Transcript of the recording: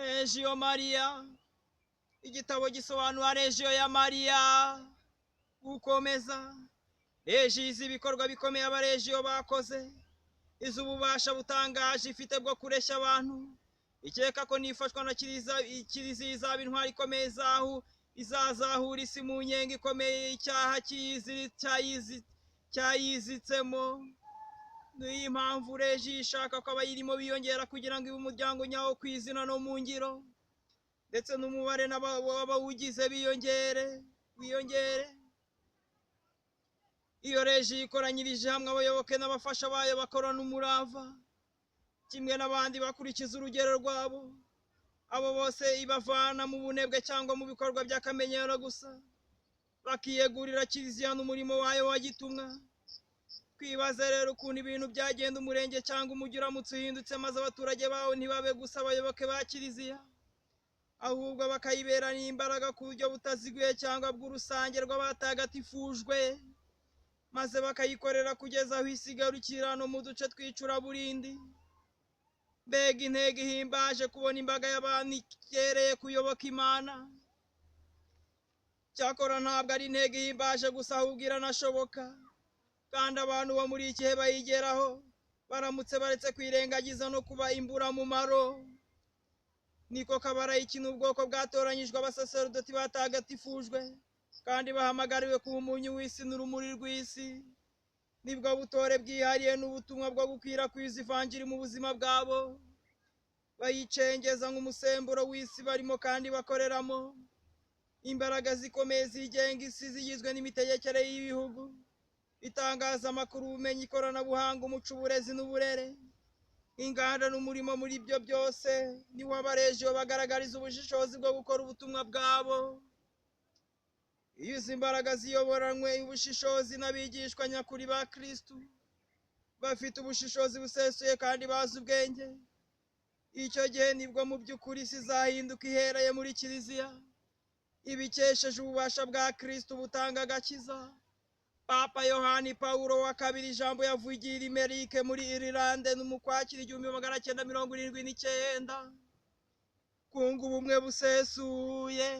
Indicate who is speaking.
Speaker 1: Legio Maria, igitabo gisobanura Legio ya Mariya. Gukomeza Legio izi ibikorwa bikomeye abaregiyo bakoze, izi ububasha butangaje ifite bwo kureshya abantu. Ikeka ko nifashwa na Kiliziya izaba intwari ikomeye izazahura isi mu nyenga ikomeye icyaha cyayizitsemo. Niyo mpamvu Legio ishaka ko abayirimo biyongera kugira ngo ibe umuryango nyawo ku izina no mu ngiro, ndetse n'umubare w'abawugize biyongere. Iyo Legio ikoranyirije hamwe abayoboke n'abafasha bayo bakorana umurava, kimwe n'abandi bakurikiza urugero rwabo. Abo bose ibavana mu bunebwe cyangwa mu bikorwa by'akamenyero gusa, bakiyegurira Kiliziya n'umurimo wayo wa gitumwa. Twibaze rero ukuntu ibintu byagenda umurenge cyangwa umujyi uramutse uhindutse, maze abaturage bawo ntibabe gusa abayoboke ba Kiliziya, ahubwo bakayibera n'imbaraga ku buryo butaziguye cyangwa bw'urusange rw'abatagatifujwe, maze bakayikorera kugeza aho isi igarukira no mu duce tw'icuraburindi. Mbega intego ihimbaje kubona imbaga y'abantu ikereye kuyoboka Imana! Cyakora ntabwo ari intego ihimbaje gusa, ahubwo iranashoboka, kandi abantu bo muri iki gihe bayigeraho baramutse baretse kwirengagiza no kuba imburamumaro. Niko kabarayiki n'ubwoko bwatoranyijwe, abasaserdoti batagatifujwe kandi bahamagariwe kuba umunyu w'isi n'urumuri rw'isi. Nibwo butore bwihariye n'ubutumwa bwo gukwirakwiza ivanjiri mu buzima bwabo, bayicengeza nk'umusemburo w'isi barimo kandi bakoreramo. Imbaraga zikomeye zigenga isi zigizwe n'imitegekere y'ibihugu, itangazamakuru, ubumenyi, ikoranabuhanga, umuco, uburezi n'uburere, inganda n'umurimo. Muri ibyo byose niho abaregiyo bagaragariza ubushishozi bwo gukora ubutumwa bwabo. Iyo izi mbaraga ziyoboranywe ubushishozi n'abigishwa nyakuri ba Kristu, bafite ubushishozi busesuye kandi bazi ubwenge, icyo gihe nibwo mu by'ukuri isi izahinduka ihereye muri Kiliziya, ibikesheje ububasha bwa Kristu butanga agakiza. Papa Yohani Pawulo wa kabiri ijambo yavugiye i Limerick muri Irilande mu Kwakira 1979, kunga ubumwe busesuye.